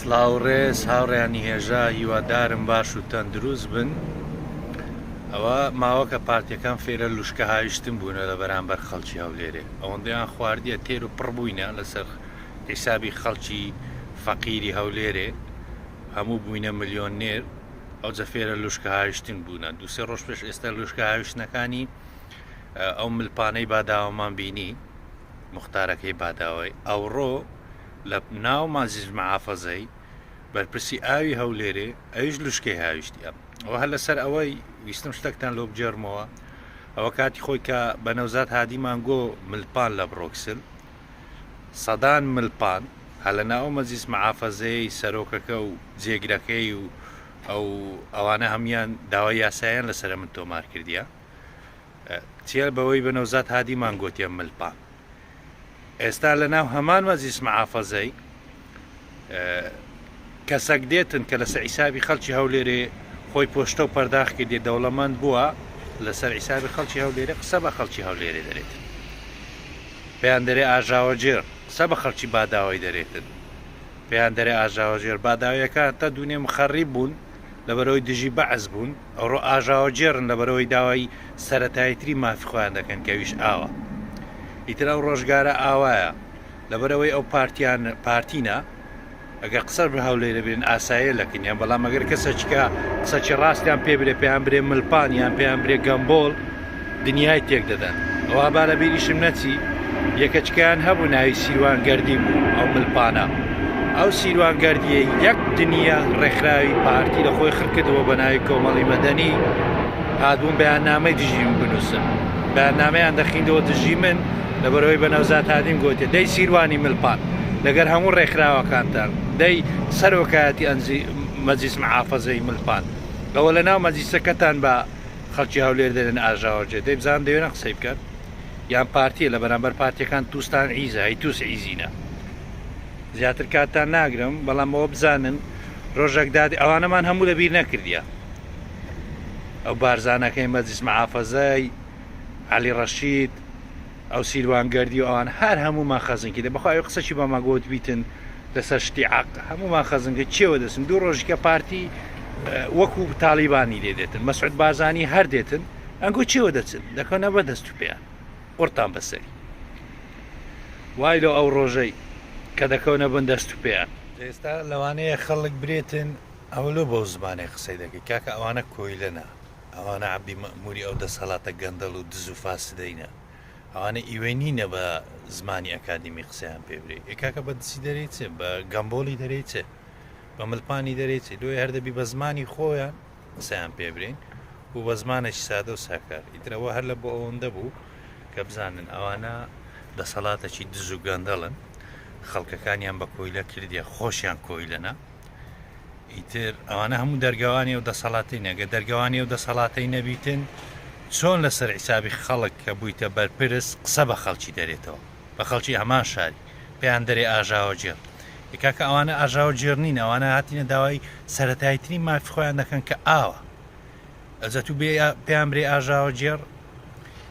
سڵاو ڕێز هاوڕێیانی هێژا هیوادارم باش و تەندروست بن ئەوە ماوەکە پارتیەکان فێرە لوشکە هاویشتن بوونە لە بەرامبەر خەڵکی هەولێرێ ئەوەندەیان خواردیە تێر و پڕ بووینە لەسەر حیسابی خەڵکی فەقیری هەولێرێ هەموو بووینە ملیۆنێر ئەوجە فێرە لوشکە هاویشتن بوونە دوسێ ڕۆژ پێش ئێستا لوشکە هاویشتنەکانی ئەو ملپانەی باداوەمان بینی موختارەکەی باداوەی ئەوڕۆ لە ناو مازیز معافەزەی بەرپرسی ئاوی هەولێرێ ئەویش لوشکەی هاویشتی ئەم ئەوە هەر لەسەر ئەوەی ویستم شتەکتان لۆ بگێڕمەوە ئەوە کاتی خۆی کە بە نەوزاد هادیمان گۆ ملپان لە بڕۆکسل سەدان ملپان هە لە ناو مەجلیس معافەزەی سەرۆکەکە و جێگرەکەی و ئەو ئەوانە هەمان داوای یاسایان لەسەر من تۆمار کردیە چیە بەوەی بە نەوزاد هادیمان گۆتیە ملپان ئێستا لە ناو هەمان مەجلیس معافەزەی کەسەک دێتن کە لەسەر عیسابی خەڵکی هەولێرێ خۆی پۆشتە و پەرداخ کردێ دەوڵەمەند بووە لەسەر عیسابی خەڵکی هەولێرێ قسە بە خەڵکی هەولێرێ دەرێتن پێیان دەرێ ئاژاوەگێڕ قسە بە خەڵکی باداوەی دەرێتن پێیان دەرێ ئاژاوەگێڕ باداویەکان تا دوونێ مخەڕیب بوون لەبەرئەوەی دژی بەعس بوون، ئەوڕۆ ئاژاوەگێڕن لەبەرئەوەی داوای سەرەتاییترین مافی خۆیان دەکەن کە ئەویش ئاوە. ئیتر ئەو ڕۆژگارە ئاوایە. لەبەرئەوەی ئەو پارتیان پارتینە، ئەگەر قسەش بە هەولێرە برێن ئاساییە لە کنیان، بەڵام ئەگەر کەسەکی کە قسەکی ڕاستیان پێ برێ پێیان برێ ملپان یان پێیان برێ گەمبۆڵ دنیای تێک دەدەن. ئەوها با لە بیریشم نەچی یەکەچکەیان هەبوو ناوی سیروان گەردی بوو ئەو ملپانە ئەو سیروان گەردیە یەک دنیا ڕێکخراوی پارتی لە خۆی خڕکردەوە بە ناوی کۆمەڵی مەدەنی هاتبوون بەیاننامەی دژی من بنووسن بەیاننامەیان دەخیندەوە دژی من لەبەرەوەی بە نەوزاد هادیم گوتێ دەی سیروانی ملپان لەگەر هەموو ڕێکخراوەکانتان دەی سەرۆکایەتی ئەنجی مەجلیس معافەزەی ملپان ئەوە لە ناو مەجلیسەکەتان بە خەڵکی هەولێر دەرێن ئاژاوەجێ دەی بزانم دەوێنە قسەی بکەن یان پارتیە لە بەرامبەر پارتیەکان توستان عیزە هەی توس عیزینە زیاتر کاتتان ناگرم بەڵام ئەوە بزانن ڕۆژێک دادی ئەوانەمان هەموو لەبیر نەکردیە ئەو بارزانەکەی مەجلیس معافەزای عەلی ڕەشید ئەو سیروان گەردی و ئەوان هەر هەموومان خەزنکی دە بەخوا ئەو قسەکی بەما گۆت بیتن لەسەر شتی عەق هەموومان خەزنکە چێوە دەچن دوو ڕۆژیکە پارتی وەکو تاڵیبانی لێ دێتن مەسعود بارزانی هەر دێتن ئەنگۆ چێوە دەچن دەکەونە بە دەست و پێیان قڕتان بەسەری وای لۆ ئەو ڕۆژەی کە دەکەونە بن دەست و پێیان. ئێستا لەوانەیە خەڵک برێتن ئەوە لۆ بەو زمانەی قسەی دەکەی کاکە ئەوانە کۆیلەنە ئەوانە عەبدی مەئموری ئەو دەسەڵاتە گەندەڵ و دز و فاسدەینە ئەوانە ئیوەی نینە بە زمانی ئەکادیمی قسەیان پێ برێ ئێ کاکە بە دزی دەرێی چ بە گەمبۆڵی دەرێی چ بە ملپانی دەرێی چ لۆیە هەر دەبی بە زمانی خۆیان قسەیان پێ برێن و بە زمانێکی سادە و ساکار ئیتر ئەوە هەر لە بۆ ئەوەندە بوو کە بزانن ئەوانە دەسەڵاتێکی دز و گەندەڵن خەڵکەکانیان بە کۆیلە کردیە خۆشیان کۆیلەنە ئیتر ئەوانە هەموو دەرگەوانی و دەسەڵاتی نەگە دەرگەوانی و دەسەڵاتەی نەبیتن چۆن لەسەر حیسابی خەڵک کە بوویتە بەرپرس قسە بە خەڵکی دەرێتەوە بە خەڵکی هەمان شاری پێیان دەرێ ئاژاوەگێڕ. ئێ کاکە ئەوانە ئاژاوەگێڕ نین، ئەوانە هاتینە داوای سەرەتاییترین مافی خۆیان دەکەن کە ئاوە. ئەجا تو بێ پێیان برێ ئاژاوەگێڕ؟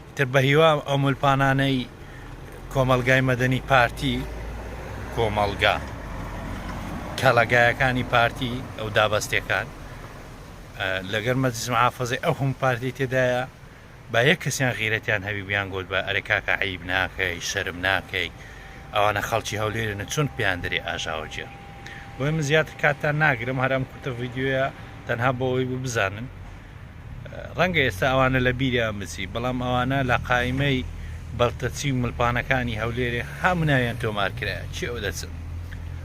ئیتر بە هیوام ئەو ملپانانەی کۆمەڵگای مەدەنی پارتی، کۆمەڵگا کەڵەگایەکانی پارتی، ئەو دابەستیەکان لەگەر مەجلیس محافەزەی ئەو هەموو پارتی تێدایە، با یەک کەسیان غیرەتیان هەبی بیان گۆت بە ئەرێ کاکە عەیب ناکەی شەرم ناکەی ئەوانە خەڵکی هەولێرن چۆن پێیان دەرێ ئاژاوەگێڕ بۆیە من زیاتر کاتتان ناگرم هەر ئەم کورتە ڤیدیۆیە تەنها بۆ ئەوەی بوو بزانن ڕەنگە ئێستا ئەوانە لە بیریان بچی بەڵام ئەوانە لە قایمەی بەڵتەچی و ملپانەکانی هەولێرێ هەموو ناویان تۆمار کرایە چی ئەو دەچن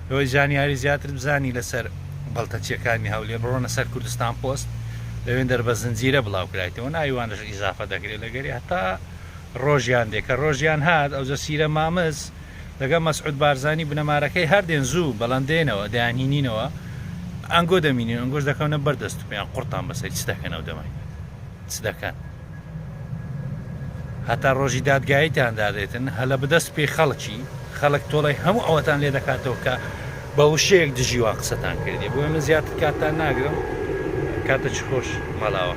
لەوەی زانیاری زیاتر بزانی لەسەر بەڵتەچیەکانی هەولێر بڕۆنە سەر کوردستان پۆست لەوێن دەر بە زنجیرە بڵاو کرایتەوە ناوی وانەش ئیزافە دەکرێت لەگەری هەتا ڕۆژیان دێ کە ڕۆژیان هات ئەوجە سیرە مامز لەگەڵ مەسعود بارزانی بنەمارەکەی هەر دێن زوو بەڵام دێنەوە دەیانهینینەوە ئەنگۆ دەمینین ئەنگۆش دەکەونە بەر دەست و پێیان قوڕتان بەسەری چ دەکەن ئەو دەمای چ دەکەن هەتا ڕۆژی دادگاییتان دادێتن هەلە بدەست پێی خەڵکی خەڵک تۆڵەی هەموو ئەوەتان لێ دەکاتەوە کە بە وشەیەک دژی وان قسەتان کردی بۆیە من زیاتر کاتتان ناگرم کاتەکی خۆش ماڵاوە.